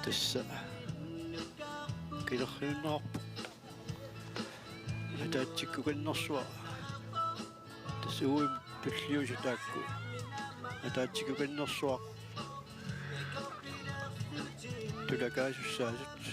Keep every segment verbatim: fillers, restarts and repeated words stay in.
Tassa kilerriunneqarpoq. Ataatsikkukannersuaq. Tassa uagut tulliusut taakku. Ataatsikkukannersuaq. Tulakaasussaasut.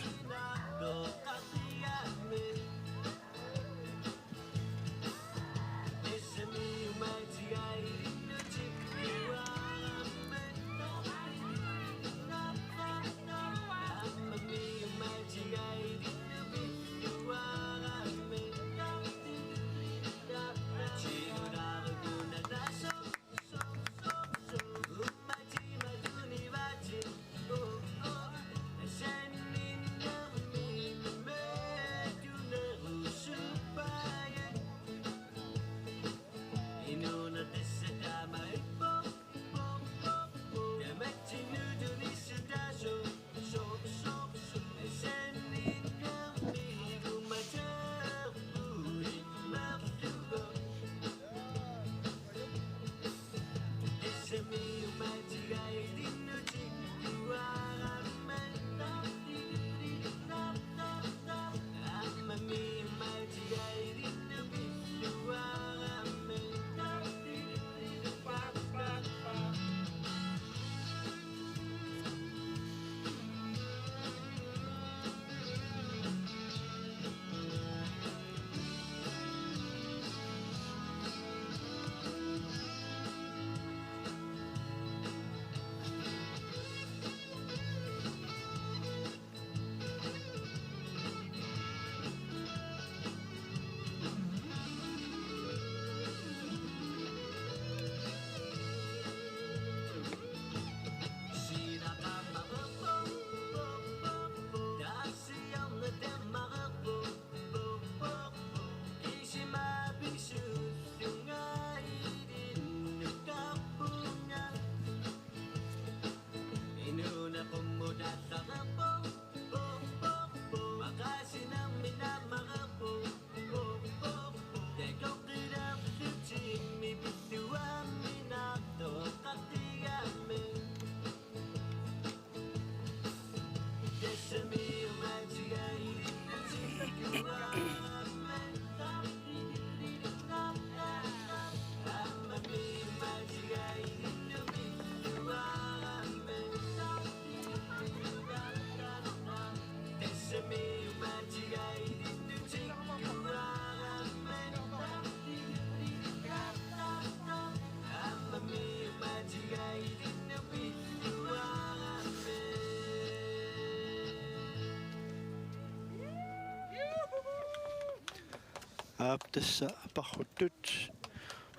Aap, tassa parruttut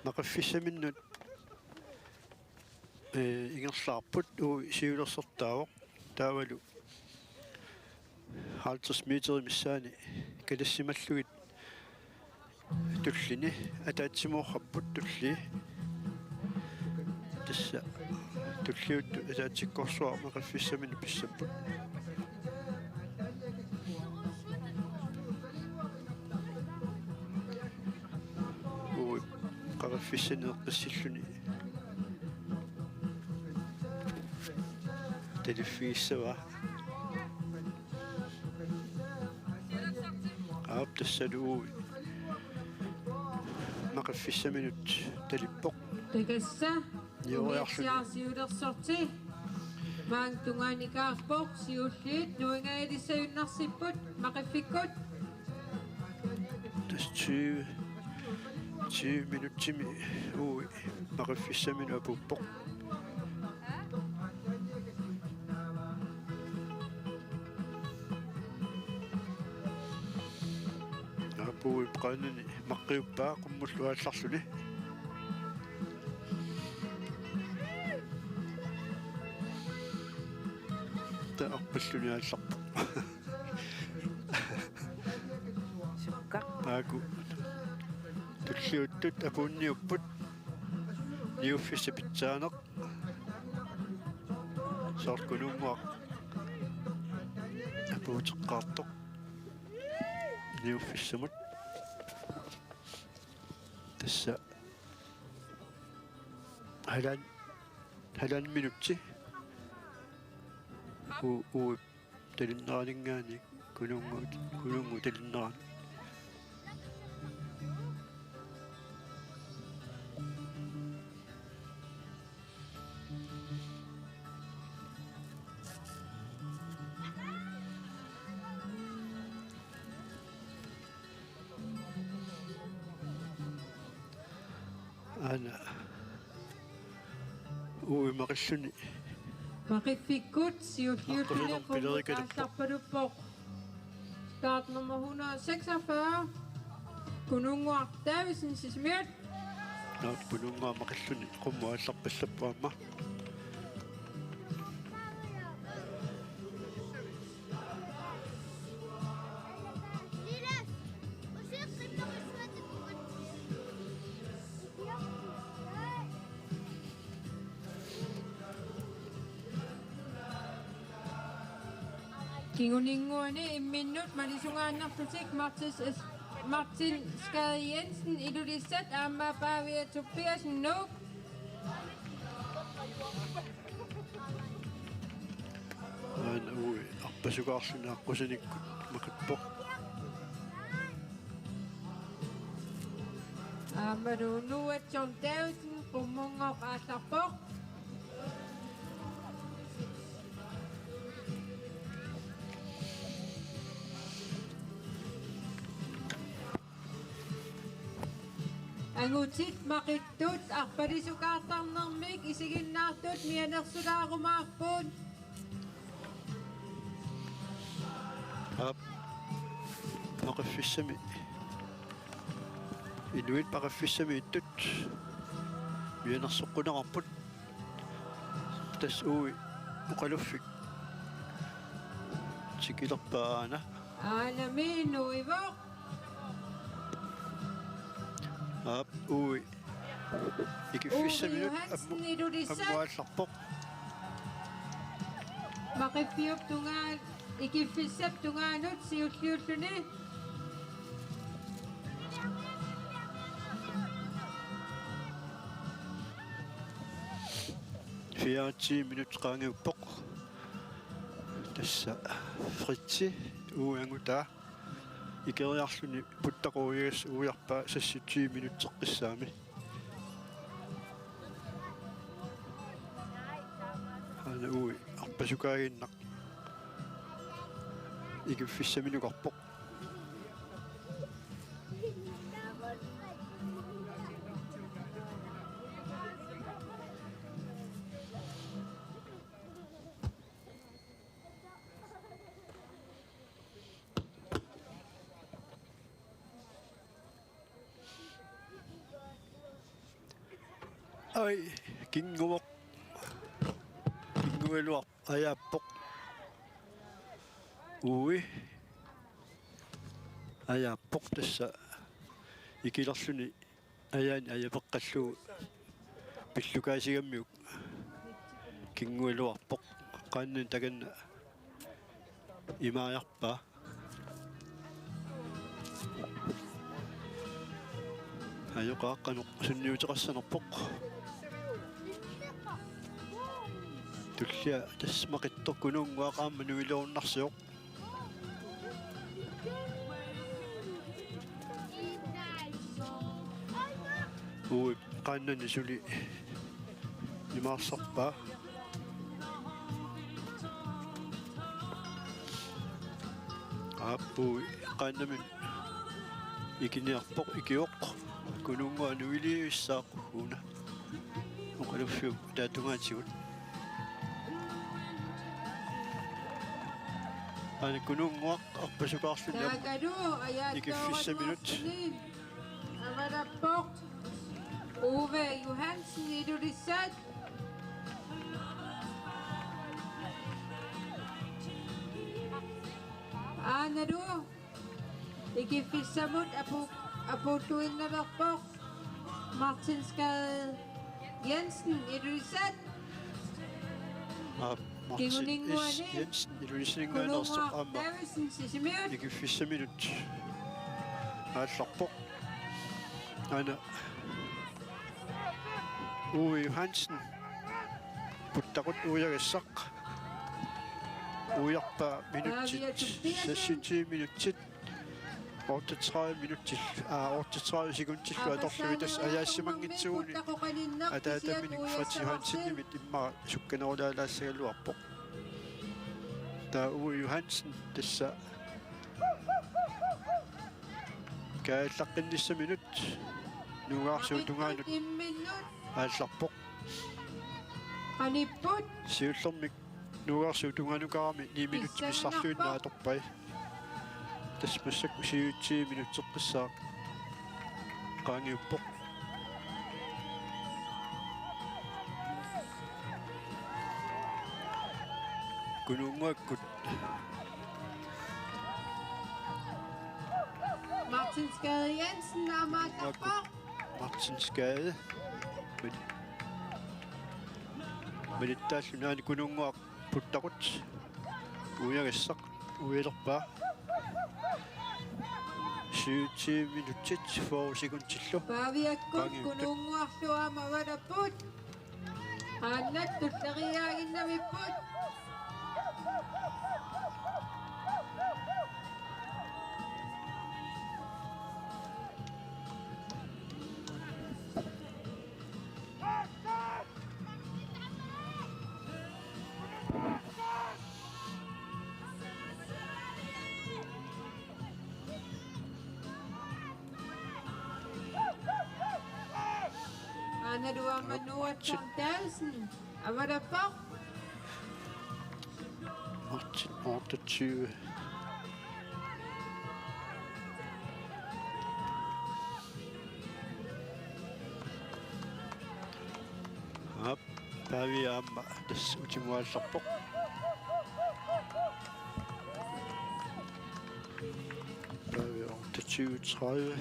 Maqiffissaminnut, ee, ingerlaarput, uagut siulersortaavoq taavalu halvtreds meter missaani kalassimallugit tullini ataatsimoorparput tullii. Tassa tulliuttut ataatsikkorsuaq Maqiffissaminnut pissapput. Uagut Maqiffissani eqqissilluni taliffigissavaa. Aap, tassalu uagut Maqiffissaminut talippoq. Takassa. Nioriarluni. Umiatsiaq siulersorti. Maanga tungaanikaarpoq, siulliit nuingajalissajunnaarsipput Maqiffikkut. Tassa tyve, tyve minutsimi uagut Maqiffissaminut apuuppoq. Apuup qaanani maqqiuppaa qummullu aallarluni. Taava arpalluni aallarpoq. Sukka. Aaku. Tulliuttut apuunniupput. Niuffissaq pitsaaneq. Soorlu Kununnguaq apuuteqqaartoq niuffissamut. Tassa halvanden, halvanden minutsi. U-, uagut talinneraninngaanniit Kununnguit, Kununnguit talinnerani. Aana. Uui maqilluni. Maqiffikkut siulliulluni. Aqqusinermi pilerigaluarpoq. Aallarpaluppoq. Startnummer hundrede seksogfyrre. Kununnguaq Davidsen, Sisimiut. Nå, Kununnguaq maqilluni qummut aallarpallappoq aamma. Kinguninnguani imminnut malisungaannarlutik Martin S-, Martin Skade Jensen, Ilulissat, aamma Pavia Tobiassen, Nuuk. Aana uui arpasukaarluni aqqusinikkut maqippoq. Aammalu Noah John Davidsen, Qummunngooq, aallarpoq. Angutit maqittut arpalisukaartarnermik isiginnaartut mianersulaarumaarput. Aap. Maqiffissami. Inuit maqiffissami ittut mianersoqquneqarput. Tassa uui oqaluffik tikilerpaa aana. Aanami nuivoq. Aap, uui. Ikiffissaminut Uwe Johansen, ammu-, Ilulissat. Ammuaallarpoq. Maqiffiup tungaa-, ikiffissap tungaanut siulliulluni. Fireogtyve minut qaangiuppoq. Tassa Fritzi uiangutaa. Ikeriarluni puttaqoq uiagas uiarpaa seksogtyve minutseqqissaami. Aana uui arpasukaaginnaq ikiffissaminukarpoq. Ai, kinnguvoq. Kinnguiluarpoq, ajaappoq. Uui. Ajaappoq tassa. Ikilerluni ajaani ajapeqqallugu pillukaasigammiuk kinnguiluarpoq, qaannani takanna imaajarpaa. Ajoqaaq qanoq sunniuteqassanerpoq. Tullia tassa maqittoq, Kununnguaq aamma nuilerunnarsivoq. Uui, qaannani suli imaarsarpaa. Aap, uui, qaannamut ikiniarpoq, ikivoq. Kununnguaq nuilivissaaq una. Oqaluffiup ataatungaatigut. Aana Kununnguaq arpasukaarluni aamma. Taakalu ajaattooratuarluni. Ikiffissaminut. Avalappoq Uwe Johansen, Ilulissat. Aanalu ikiffissamut apu-, apuulluinnalerpoq Martin Skade Jensen, Ilulissat. Aap, Martin S. Kinguninnguani Jensen, Ilulissaninngaanneersoq Kununnguaq aamma Davidsen, Sisimiut. Ikiffissaminut aallarpoq. Aana Uwe Johansen. Puttaqut uiagassaq. Uiarpaat minutsit, seksogtyve minutsit, otteogtredive minutsit, aa, otteogtredive sekundillu atorlugit tassa ajaassimanngitsuuguni ataataminik Frits Johansenimit immaqa sukkanerulaalaassagaluarpoq. Taava Uwe Johansen tassa kaajallaqqinnissaminut Nuugaarsuup tungaanut aallarpoq. Qanipput. Siullermik Nuugaarsuup tungaanukarami ni minutsit pissarluinnaq atorpai. Tassa massakkut syvogtyve minutseqqissaaq qaangiuppoq. Kunuunnguakkut. Martin Skade Jensen aamma aallarpoq. Martin Skade. Mil-, milittaalluni aani Kunuunnguaq puttaqut. Uiagassaq. Uialerpaa. Syvogtyve minutsit fyrre sekundillu. Paaviakkut qaangiupput. Kunuunnguarlu aamma avalapput. Aannat tulleriiaaginnamipput. Aana Nuummut Tom Davidsen avalappoq. Martin otteogtyve. Aap, Paavi aamma tassa utimut aallarpoq. Paavi otteogtyve tredive.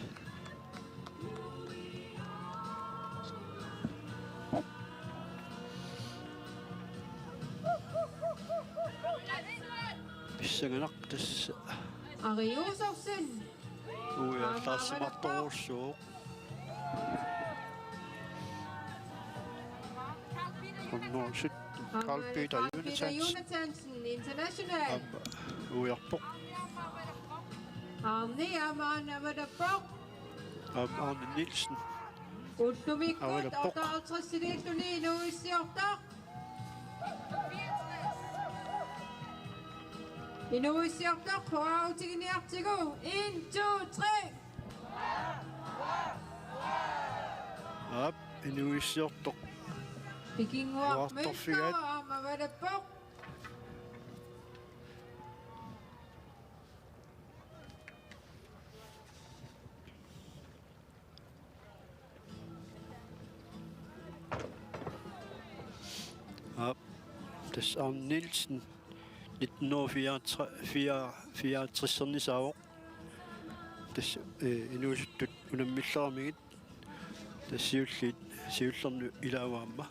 Pissanganaq tassa. Ari Josefsen. Uiallaarsimartorujussuuvoq. Nummer sytten, Carl Peter Jonathansen. Jonathansen, international. Aamma uiarpoq. Arne aamma aana avalappoq. Aamma Arne Nielsen. Ullumikkut avalappoq. Otteoghalvtredsiliilluni inuuissiortoq. Inuuissiortoq huaarutiginiartigu. En, to, tre. Aap, inuuissiortoq. Pikinnguaq Mølgaard aamma avalappoq. Aap, tassa Arne Nielsen, nitten hundrede og fireoghalvtreds, fireoghalvtreds-ernisaavoq. Tassa, eh, inuusuttut unammilleramigit. Tassa siulliit, siullerni ilaavoq aamma.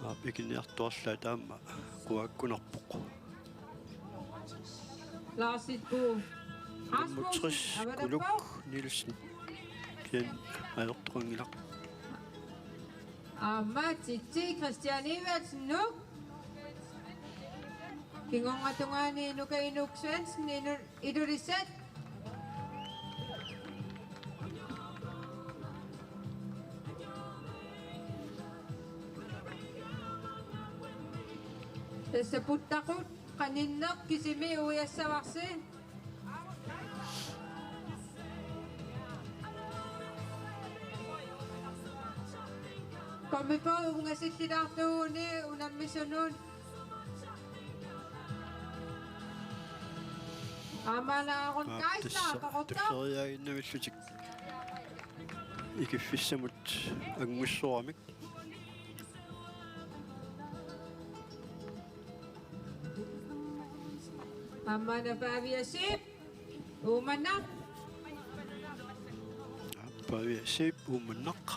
Aap, ikinniartuarlaat aamma quakkunarpoq. Lars Itbu Rasmussen, Kuluk avalappoq. Nielsen. Pian ajortoqanngilaq. Aamma Titsi Christian Iversen, Nuuk. Kingornatungaani Nuka Inuk Svendsen, Inu-, Ilulissat. Tassa puttaqut qaninneq kisimi uiassavarsi. Kommipo ungasillilaartuuguni unammisunut. Aamma Aaron Geisler, tassa toqortoq. Tulleriiaaginnamillutik ikiffissamut anngussoramik. Aamma Pavia Zeeb, Uummannaq. Pavia Zeeb, Uummannaq.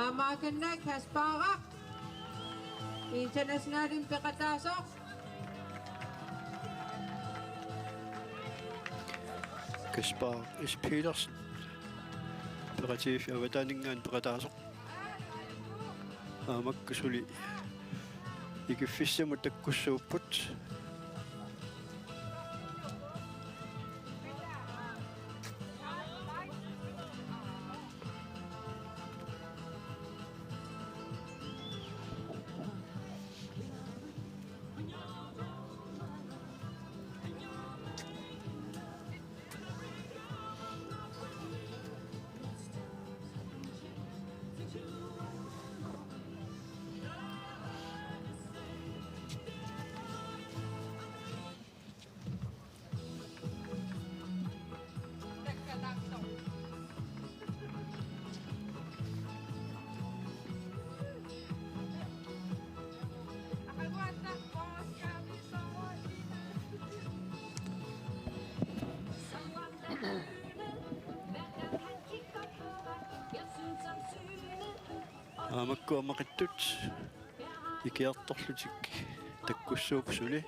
Aamma akanna Kasparaq internationalimi peqataasoq. Kaspar S. Petersen. Peqatigiiffik avataaninngaanniit peqataasoq. Aamakka suli ikiffissamut takkussuupput. Aamakku amaqittut ikiartorlutik takkussuupput suli.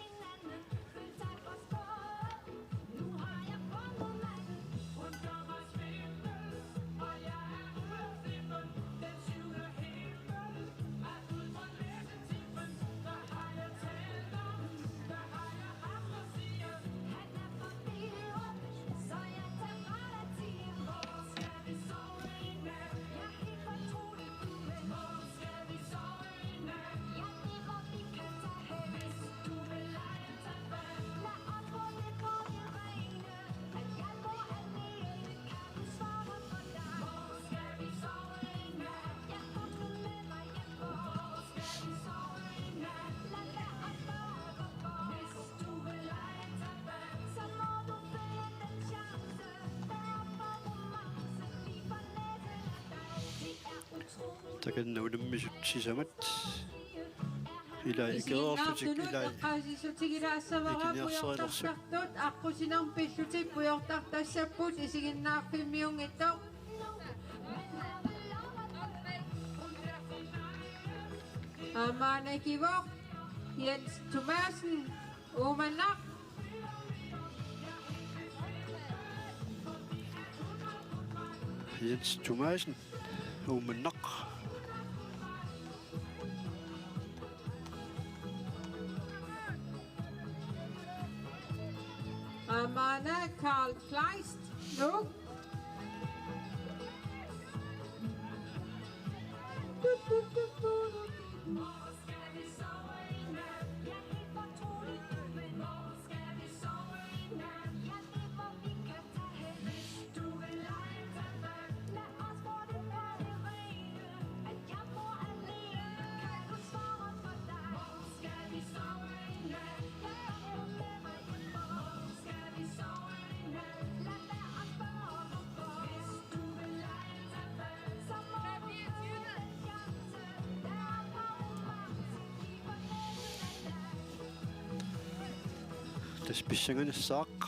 Takanna unammisut sisamat. Ilai ikiorlutik ilai. Isiginnaartunut eqqaasissutigilaassavara. Ikiniarsarinersoq. Pujortartartut aqqusinermut pillutik pujortartassapput isiginnaarfimmiunngitsoq. Aamma anakivoq Jens Thomassen, Uummannaq. Jens Thomassen, Uummannaq. Aamma Karl Kleist, Nuuk. Tassa pissanganassaaq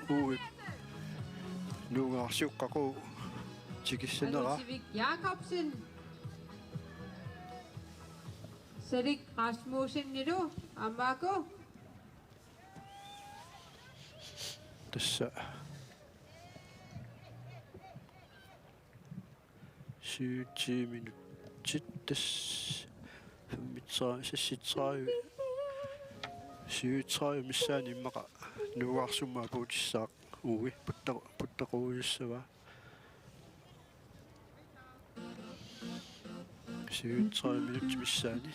uagut Nuugaarsiuk qaqugu tikissaneraa. Alutivik Jakobsen. Salik Rasmussenilu aammaakku. Tassa syvogtyve minutsit, tassa femogtredive, seksogtredive, syvogtredive missaani immaqa Nuugaarsiummi apuutissaaq uagut putta-, puttaquujussavaa. Syvogtredive minutsit missaani.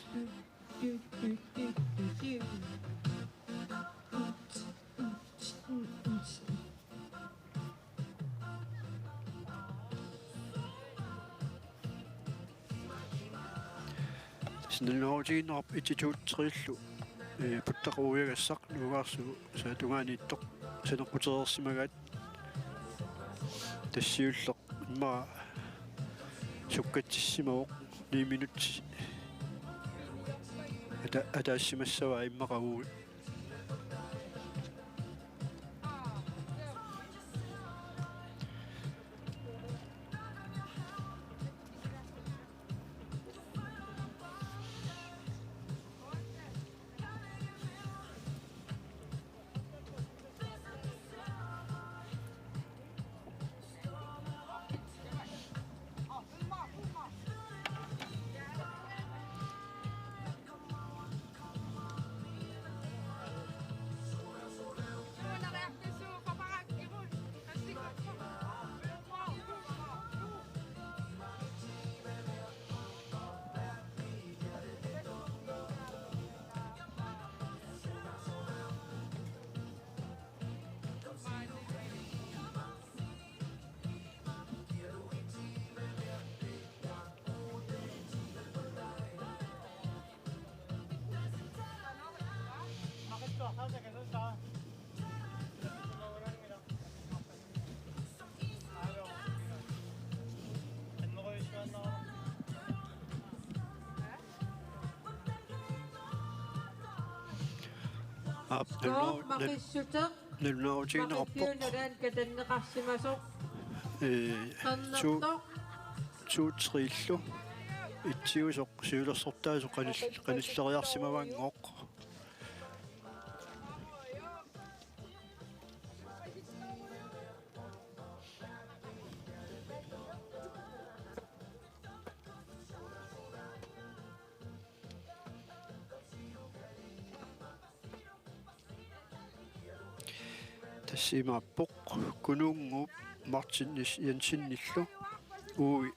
Sinnerluutigineqarpoq et-to-tre-llu, ee, puttaquujagassaq Nuugaarsiuk saatungaaniittoq saneqqutereersimagaat. Tassa siulleq immaqa sukkatsimavoq, ni minutsit ata-, ataassimassavaa immaqa uagut. Aap, nalunaaru-, nal-, nalunaarutiginiarpoq. Maqiffiup nalaani katanneqarsimasoq. Ee, qernertoq. Two, two three-llu. Itsiusoq siulersortaasoq qanil-, qanilleriarsimavaanngooq. Tassa imaappoq Kunuunnguup Martin S. Jensenillu uui,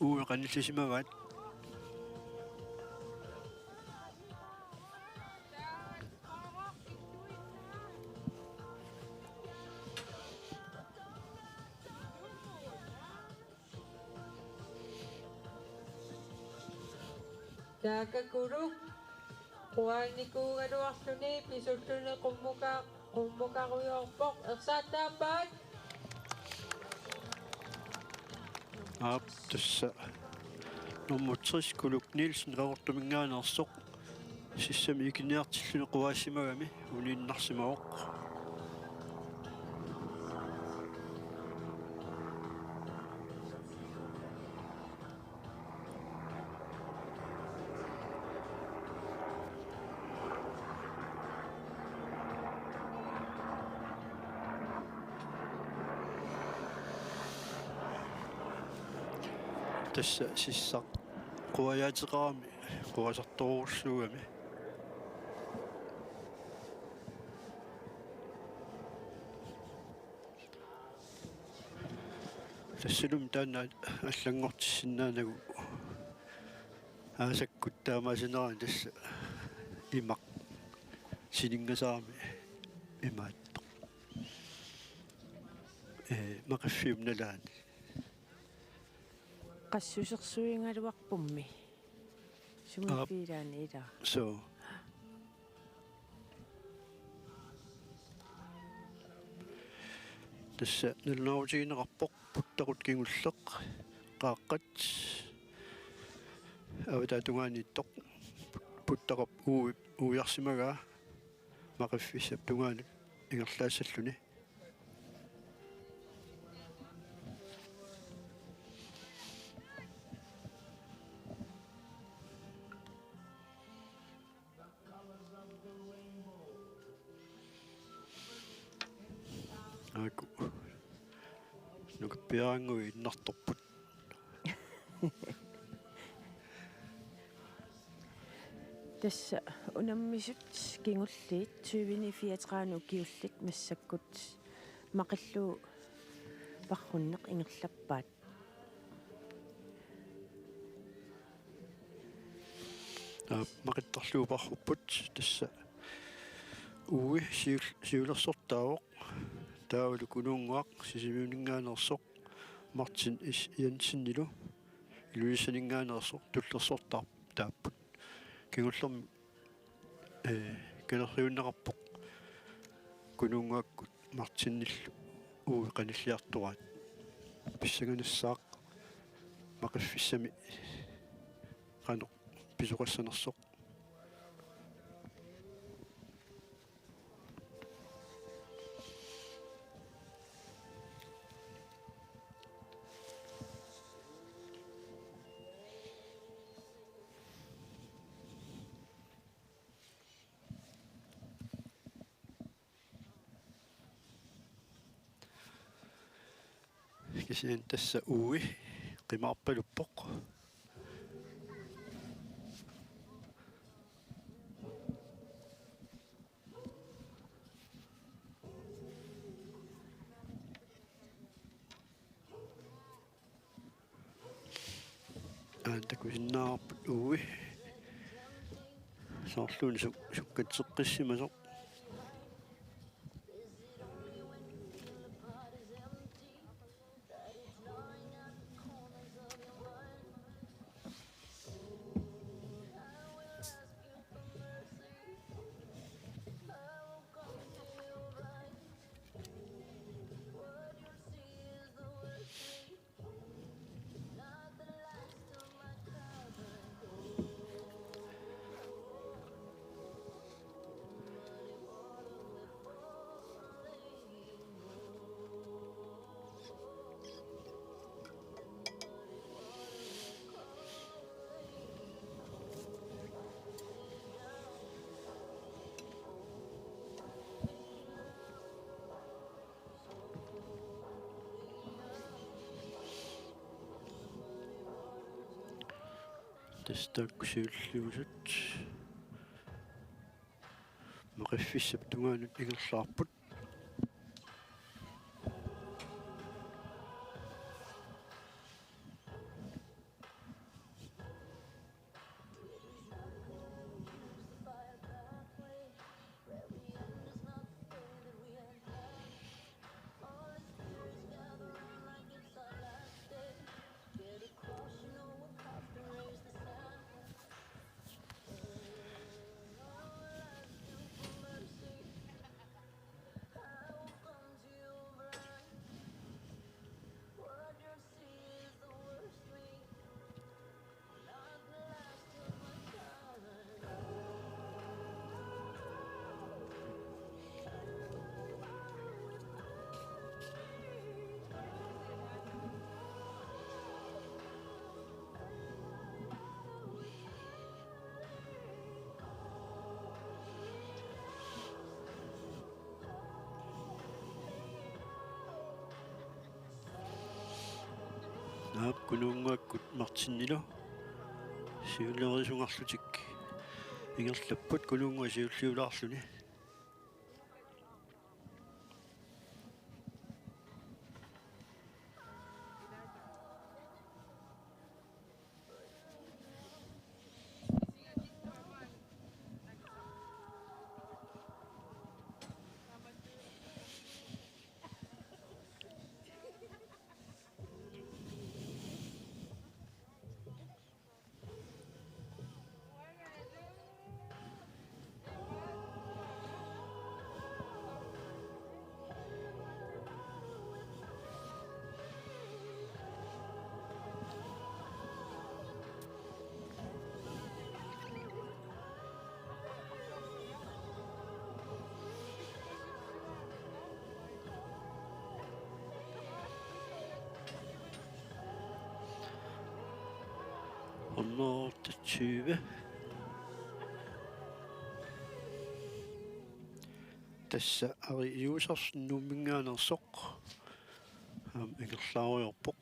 uui qanillisimavaat. Taakakulu quanikuugaluarluni pisulluni qummuka-, qummukarujoorpoq, ersaattaappaat. Aap, tassa nummer tres Kuluk Nielsen Qaqortuminngaanneersoq sissami ikiniartilluni quaassimagami uniinnarsimavoq. Tassa sissaq quajaateqarami quasartorujussuugami. Tassalumi taanna allanngortissinnaanagu aasakkut taamaasineranik tassa imaq sininngasarami imaattoq. Ee, Maqiffiup nalaani. Qassusersuigaluarpummi. Aap. Sumiffiilaani ilaa. Suu. Tassa nalunaarutigineqarpoq puttaqut kingulleq qaaqqat avataata tungaaniittoq puttaqap uui-, uujarsimagaa Maqiffissap tungaanut ingerlaassalluni. Aaku. Nukappiaraannguit innartorput. Tassa unammisut kingulliit tyveni fireogtredive ukiullit massakkut maqillugu parrunneq ingerlappaat. Aa, maqittarlugu parrupput tassa uui siul-, siulersortaavoq taavalu Kunuunnguaq Sisimiuninngaanneersoq Martin S. Jensenilu Ilulissaninngaanneersoq tullersortaarput taapput. Kingullermik, ee, kalerriunneqarpoq Kunuunnguakkut Martinillu uui qanilliartoraat. Pissanganassaaq Maqiffissami qanoq pisoqassanersoq. Kisianni tassa uui qimaarpaluppoq. Aana takusinnaavarput uui. Soorluuna suk-, sukkatseqqissimasoq. Tassa taakku siulliusut Maqiffissap tungaanut ingerlaarput. Naak, Kunuunnguakkut Martinilu siuleriisungarlutik ingerlapput, Kunuunnguaq siulliulaarluni. Hundrede tyve. Tassa Ari Josefsen Nuumminngaanneersoq. Aamma ingerlaarujoorpoq.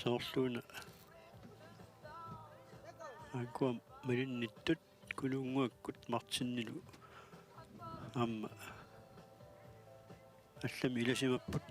Soorluuna aajuku malinnittut Kunuunnguakkut Martinilu aamma allamik ilasimapput.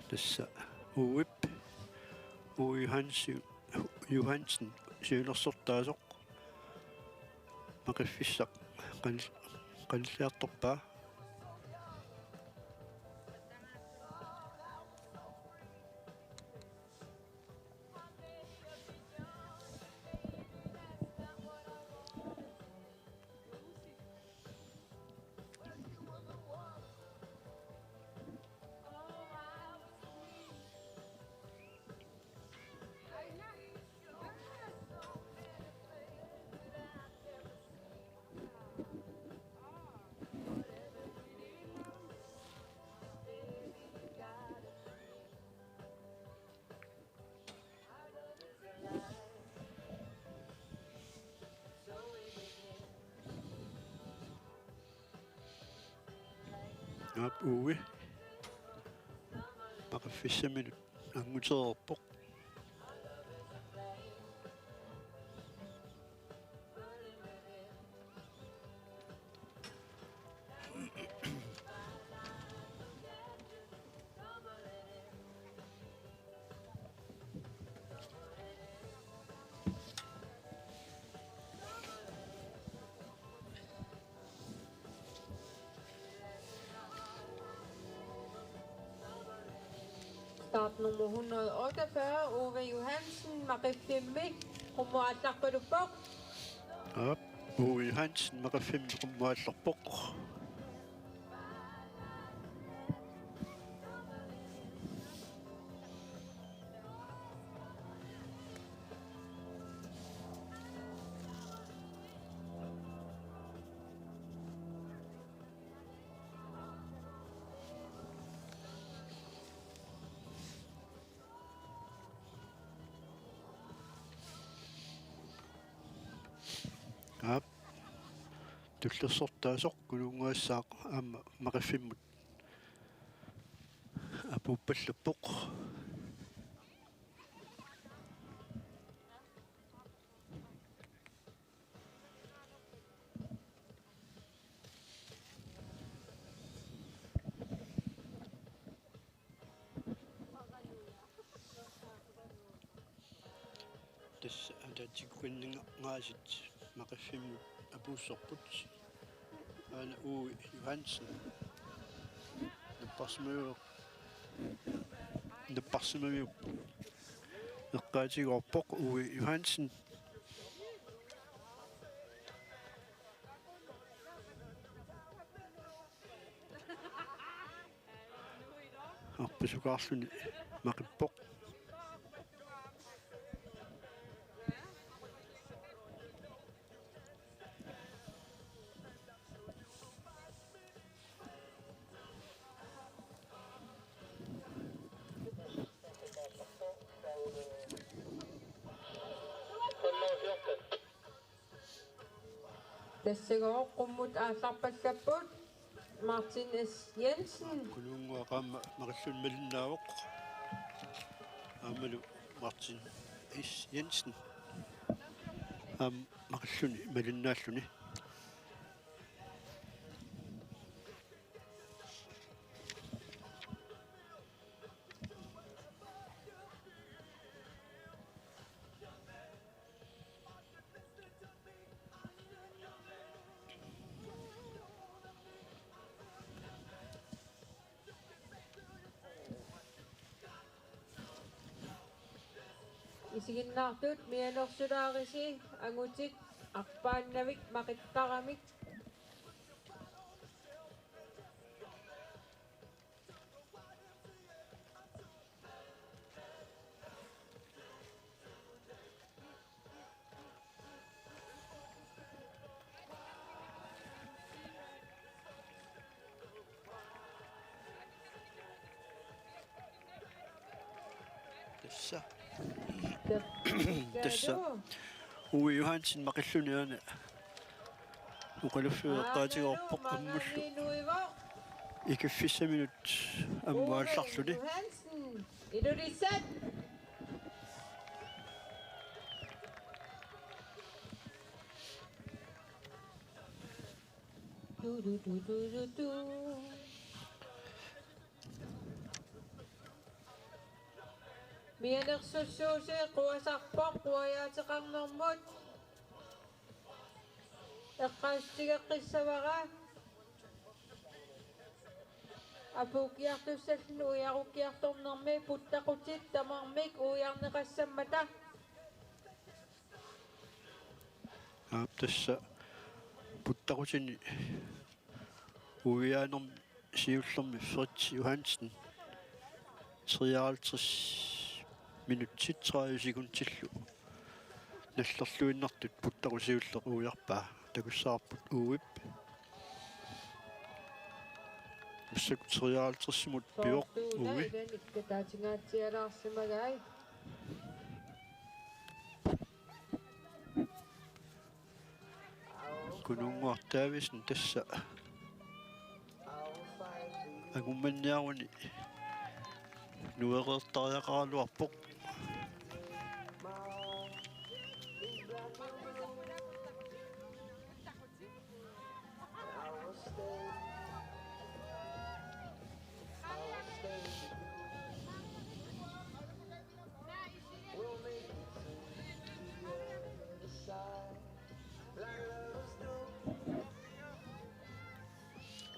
Tassa Uip, Uwe Johansen, Johansen siulersortaasoq Maqiffissaq qan-, qanilliartorpaa. Aap, Uui maqiffissaminut angutereerpoq. Startnummer hundrede otteogfyrre, Uwe Johansen, Maqiffimmi, qummut aallarpaluppoq. Aap, Uwe Johansen, Maqiffimmi, qummut aallarpoq. Aap. Tullersortaasoq Kununnguassaaq aamma Maqiffimmut apuuppallappoq. Tassa ataatsimoorluinnarlutik Maqiffimmut apuussorput. Aana Uwe Johansen. Napparsimmaviup. Napparsimmaviup. Eqqaatigoorpoq Uwe Johansen. Arpasukaarluni maqippoq. Tassagooq qummut aallarpallapput Martin S. Jensen. Kununnguaq aamma maqilluni malinnaavoq. Aammalu Martin S. Jensen aamma maqilluni malinnaalluni. Isiginnaartut mianersulaarisi angutit arpaannavik maqittaramik. Tassa. Tassa. Uwe Johansen maqilluni aana oqaluffiup eqqaatigoorpoq ammullu. Ikiffissaminut ammut aallarluni. Johansen, Ilulissat. Du, du, du, du, du, du. Mianersussuusi quasarpoq quajaateqarnermut. Eqqaassutigeqqissavara. Apuukkiartussalluni uiarukkiartornermi puttaqutit tamarmik uiarneqassammata. Aap, tassa puttaqutini uiaanermi siullermi Fritz Johansen treoghalvtreds minutsit tredive sekundillu nallerluinnartut puttaqut siulleq uiarpaa. Takussavarput Uwip. Massakkut treoghalvtredsimut pivoq Uwe. Ilani kataatsinngaatsialaarsimagai. Kununnguaq Davidsen tassa. Angummanniaruni nuereertariaqaraluarpoq.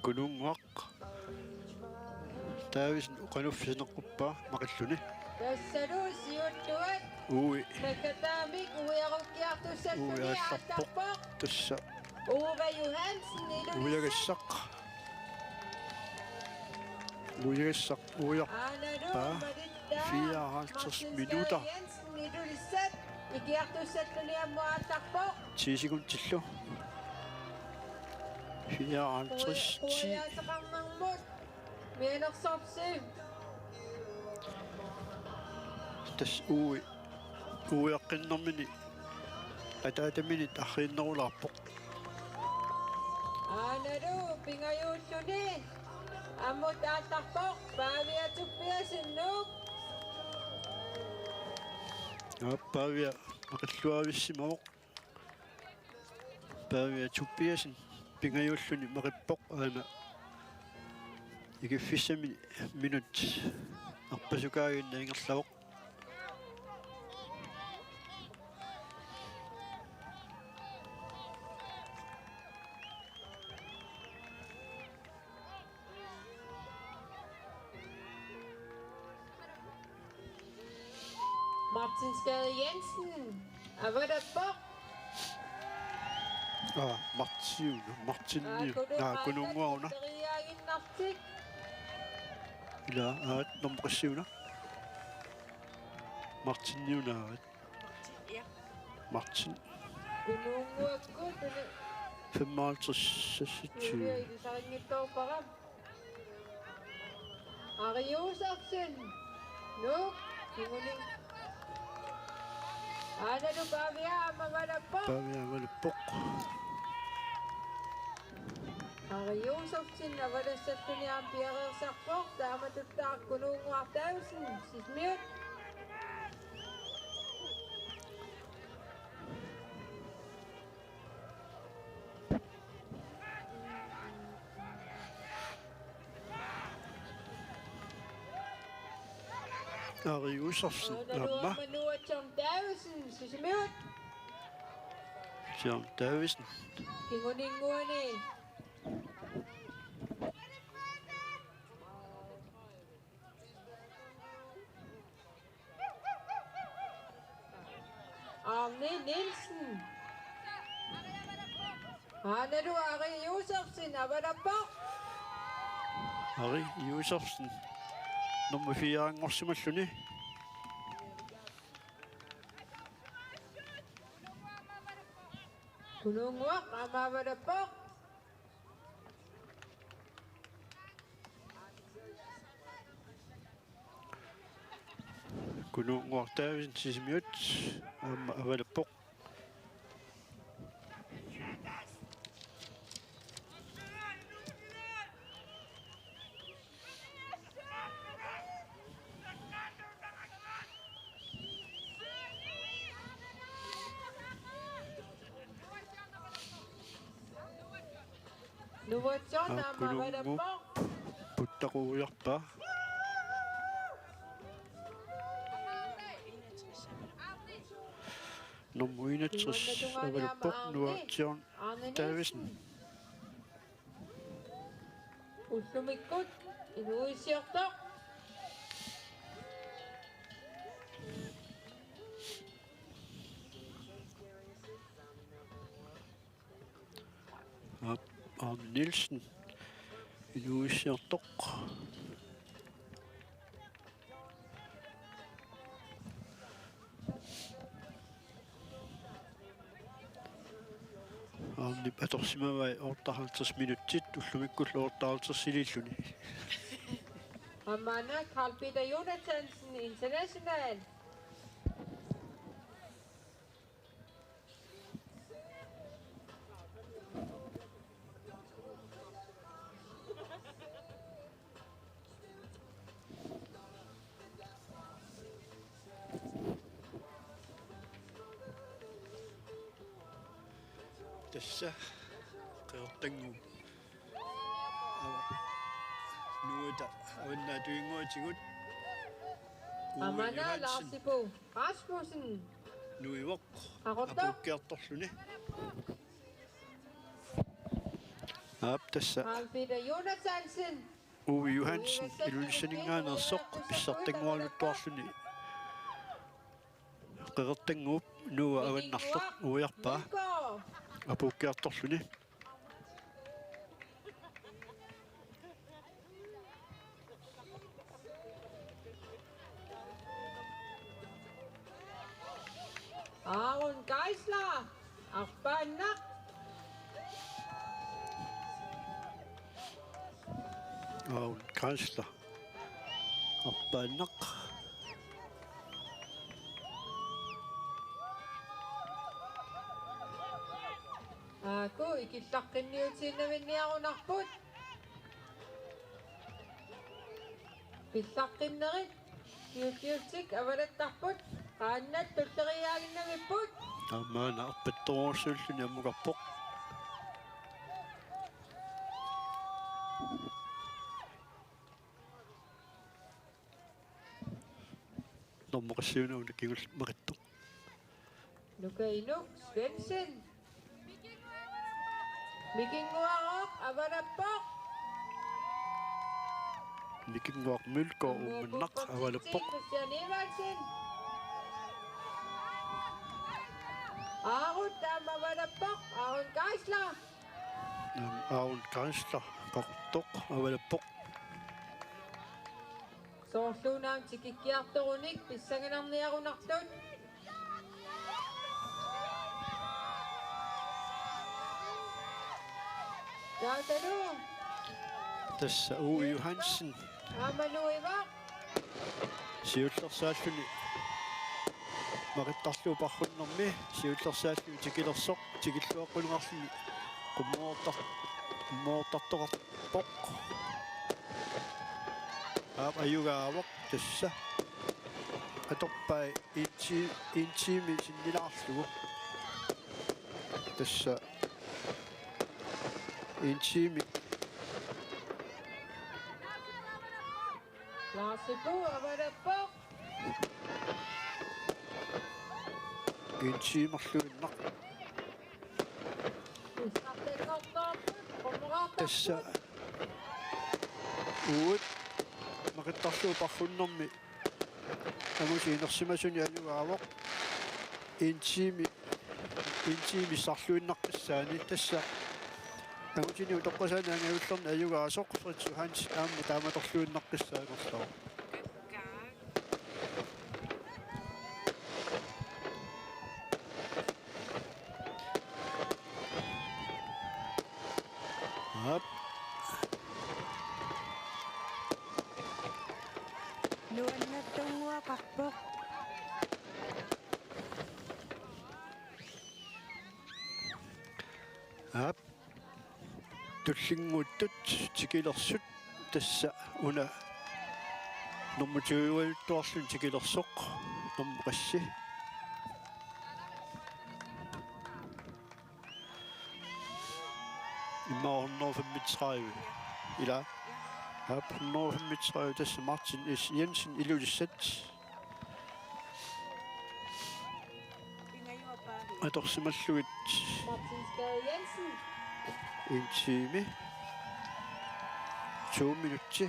Kunuunnguaq Davidsen qanoq uffisaneqquppaa maqilluni. Tassalu siulluat. Ui. Takkataamik uiarukkiartussalluni. Ui aallarpoq. Aallarpoq. Tassa. Uwe Johansen, Ilulissat. Uiagassaq. Uiagassaq uiarpaa. Aanalu malittaa. Fireoghalvtreds Martin minutter. Skade Jensen, Ilulissat. Ikiartussalluni ammut aallarpoq. Ti sekundillu. Fireoghalvtreds ti. Qujaasaqarnermut mianersorsi. Tassa uui, uiaqqinnermini ataataminit arriinnerulaarpoq. Aanalu pingajuulluni ammut aallarpoq Pavia Tobiassen, Nuuk. Aa, Pavia maqilluavissimavoq. Pavia Tobiassen pingajuulluni maqippoq aana ikiffissami minut arpasukaaginnaq ingerlavoq. Martin Skade Jensen, avalappoq. Aa, Martin, Martin, aa, Kunuunnguaq. Naa, Kunuunnguaq una. Teriaaginnartik. Ila, aa, nummer syv una. Martin una. Martin, ja. Martin. Kunuunnguakkut, tuni. Femoghalvtreds seksogtyve. Tuni, ilisarinngittooqpara. Ari Josefsen. Nuuk. Kinguning. Aanalu Pavia aamma avalappoq. Pavia avalappoq. Ari Josefsen avalassalluni aamma piareersarpoq. Taamatuttaaq Kunuunnguaq Davidsen, Sisimiut. Ari Josefsen, aamma. Aamma Noah John Davidsen, Sisimiut. John Davidsen. Kinguninnguani. Arne Nielsen. Aanalu Ari Josefsen avalappoq. Ari Josefsen. Nummer fire-nngorsimalluni. Kunuunnguaq aamma avalappoq. Kunuunnguaq Davidsen Sisimiut aamma avalappoq. Nuvatsoq aamma Kunuunnguup avalappoq. Puttaquujarpaa. Nummer enogtres avalappoq, Noah John Davidsen. Ullumikkut inuuissiortoq. Aap, Arne Nielsen. Inuuissiortoq. Arnip atorsimavai otteoghalvtreds minutsit, ullumikkullu otteoghalvtreds iliilluni. Aamma una Carl Peter Jonathansen, International. Tassa Qeqertannguup. Ava-, Nuuata avannaatuinnguatigut. Uwe Amana Johansen. Larsipu Rasmussen. Nuivoq. Aqortoq. Apuukkiartorluni. Aap, tassa. Hans Peter Jonathansen. Uwe Johansen Ilulissaninngaanneersoq pissartanngualuttuarluni. Qeqertannguup Nuua avannartoq uiarpaa. Apuukkiartorluni. Aaron Geisler, arpaannaq. Aaron Geisler, arpaannaq. Aaku ikillaqqinniutiinnavinniarunarput. Pillaqqinnerit siulliullutik avalattarput, qaannat tulleriiaaginnavipput. Aamma arpattorujussuulluni ammukarpoq. Normu qassiuna una kingulleq maqittoq. Nuka Inuk Svendsen. Mikinnguaq avalappoq. Mikinnguaq Mølgaard Uummannaq avalappoq. Christian Evaldsen. Aaron taama avalappoq. Aaron Geisler. Aaron Geisler Qaqortoq avalappoq. Soorluuna aamma tikikkiartorunik pissanganarniarunartut. Taavalu. Tassa Uwe Johansen. Aamma Nuivoq. Siullersaalluni maqittarlugu parrunnermi, siullersaalluni tikilersoq, tikilluaqquneqarluni qummoortar-, qummoortartoqarpoq. Aap, ajugaavoq tassa. Atorpai en ti-, en time sinnilaarlugu. Tassa en time. Lars Bo avalappoq. En timerluinnaq. Tassa Uwe maqittarlugu parrunnermi angutit inersimasuni ajugaavoq. En time, en time sarluinnaqqissaani tassa. Angutini utoqqasaani angajullerni ajugaasoq Fritz Johansen aamma taamatorluinnaqqissaanngorlugu. Aap. Nuannertunnguaqarpoq. Aap. Tullinnguuttut tikilersut tassa una normu tyve-luttuarluni tikilersoq normu qassi. Immaqa hundrede femogtredive. Ila. Aap, hundrede femogtredive tassa Martin S. Jensen Ilulissat. Atorsimallugit. Martin Skade Jensen. En time. To minutsi.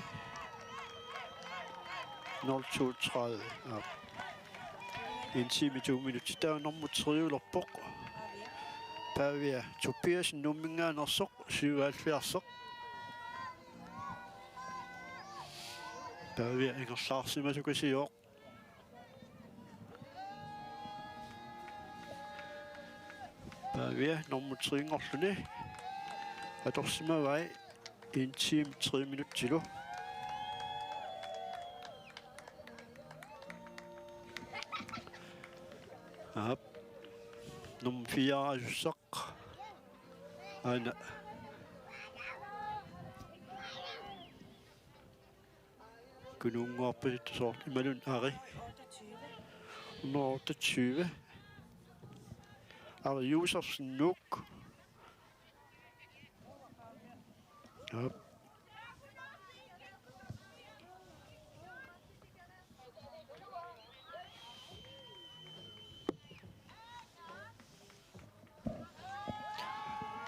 Nul to tredive. Aap. En time to minutsi. Taava nummer tre-ulerpoq. Pavia Tobiassen Nuumminngaanneersoq, syvoghalvfjerdseq. Pavia ingerlaarsimasukasiooq. Pavia nummer tre-nngorluni atorsimavai en time tre minutsilu. Aap. Nummer fire-asussaq. Aana. Kunuunnguarpasittoq soorlu imaluunniit Ari. Nummer otteogtyve. Ari Josefsen Nuuk. Aap.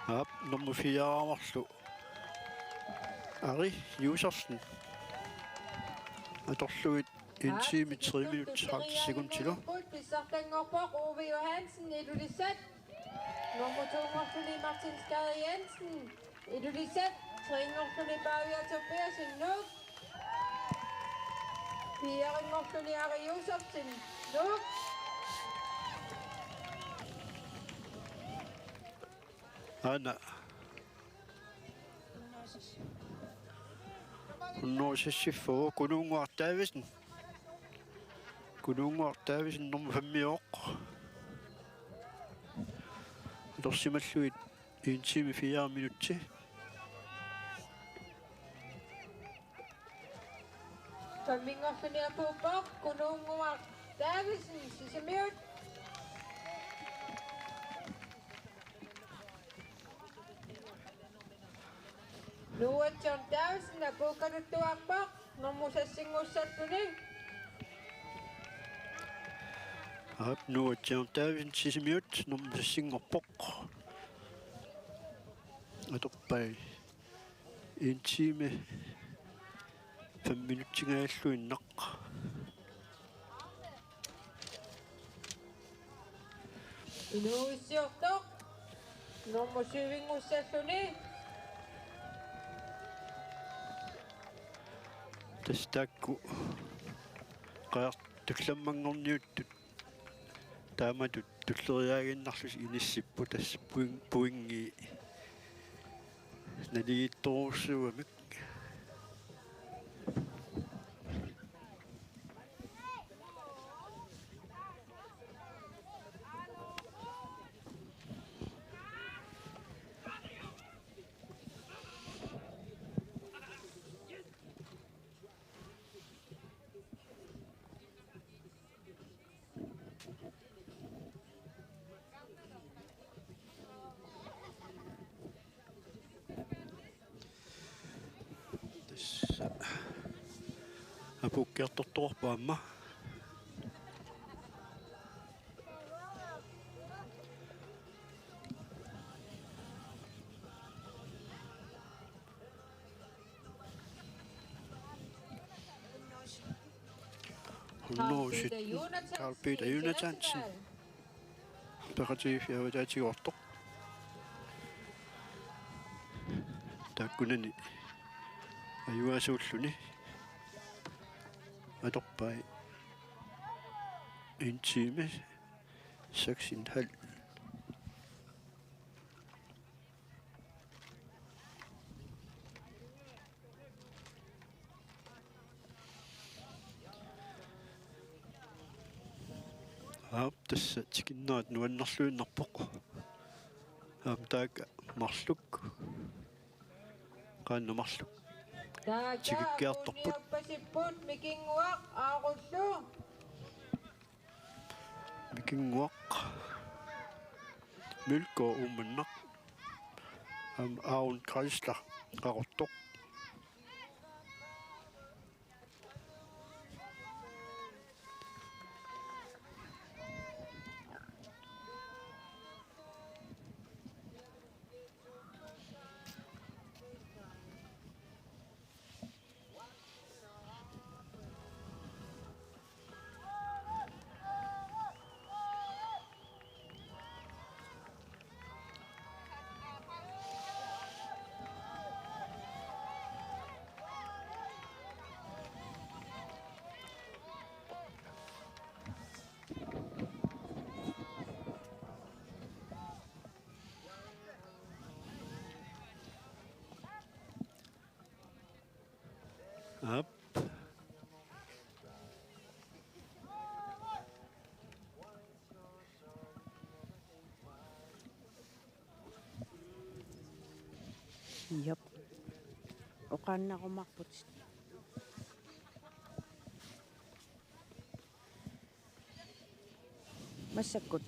Aap, nummer fire amarlu. Ari Josefsen. Atorlugit en time, tre minutter, halvtreds sekundilu. Pissartanngorpoq Ove Johansen, Ilulissat. Nummer to-nngorluni Martin Skade Jensen, Ilulissat. Tre-nngorluni Pavia Tobiassen, Nuuk. Fire-nngorluni Ari Josefsen, Nuuk. Aana. Unnuusissiffuu Kunuunnguaq Davidsen. Kunuunnguaq Davidsen nummer fem-iuvoq. Atorsimallugit en time, fire minutter. Fem-inngorluni apuuppoq Kunuunnguaq Davidsen, Sisimiut. Noah John Davidsen apuukkaluttuarpoq nummer seks-inngussalluni. Aap, Noah John Davidsen, Sisimiut, nummer seks-inngorpoq. Atorpai en time, fem minutsingajalluinnaq. Inuuissiortoq nummer syv-inngussalluni. Tassa taakku qajartup tullammanngorniuttut taamatut tulleriiaaginnarlutik inissipput, tassa point-, pointi naligiittorujussuugamik. Tassa apuukkiartortoqarpoq aamma. Unnuusit Carl Peter Jonathansen. Peqatigiiffiup avataatigoortoq. Taakkunani ajugaasuulluni. Atorpai en time, seks en halv. Aap, tassa tikinnerat nuannerluinnarpoq. Aamma taakku marluk. Qaannat marluk. Taakku tikikkiartorput. Uunniappasipput Mikinnguaq Aarullu. Mikinnguaq. Mølgaard Uummannaq. Aamma Aaron Kreisler Qaqortoq. Aap. Jep. Oqaannarumaarputit. Massakkut.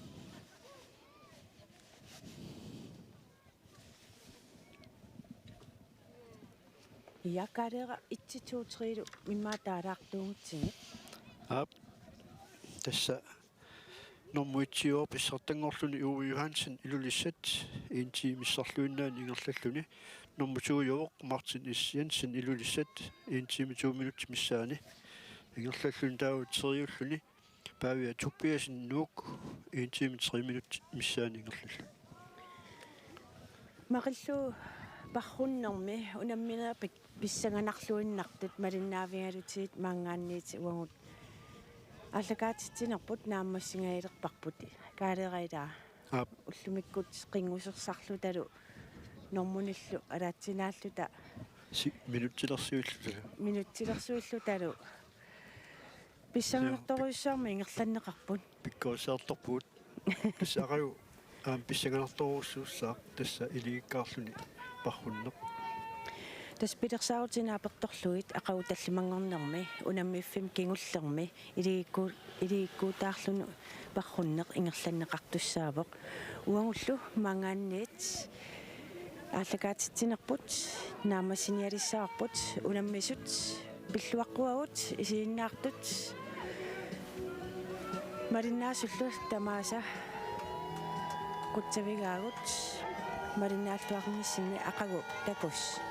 Ja, Kaaleera et, to, tre-lu immaqa taalaartuugutsigit. Aap. Tassa normu et-iuvoq pissartanngorluni Uwe Johansen Ilulissat en time missarluinnaani ingerlalluni. Normu to-iuvoq Martin S. Jensen Ilulissat en time to minutsit missaani ingerlalluni, taava tre-ulluni Pavia Tobiassen Nuuk en time tre minutsit missaani ingerlalluni. Maqillu parrunnermi unammineq pik-, pissanganarluinnartut malinnaavigalugit maanngaanniit uagut aallakaatitsinerput naammassigajalerparput, Kaaleera, ilaa. Aap. Ullumikkut qinngusersarlutalu normunillu alaatsinaalluta. Si-, minutsilersuillutalu. Minutsilersuillutalu. Pissanganartorujussuarmik ingerlanneqarput. Pikkorissartorpugut. Tassa aqagu aamma pissanganartorujussuussaaq tassa iligikkaarluni parrunneq. Tassa pilersaarutit naapertorlugit aqagu tallimanngornermi unammiffimmi kingullermi iligikku-, iligikkuutaarluni parrunneq ingerlanneqartussaavoq. Uagullu maanngaanniit aallakaatitsinerput naammassinialissavarput, unammisut pilluaqquagut isiginnaartut malinnaasullu tamaasa qutsavigaagut malinnaalluarnissinni aqagu takuss.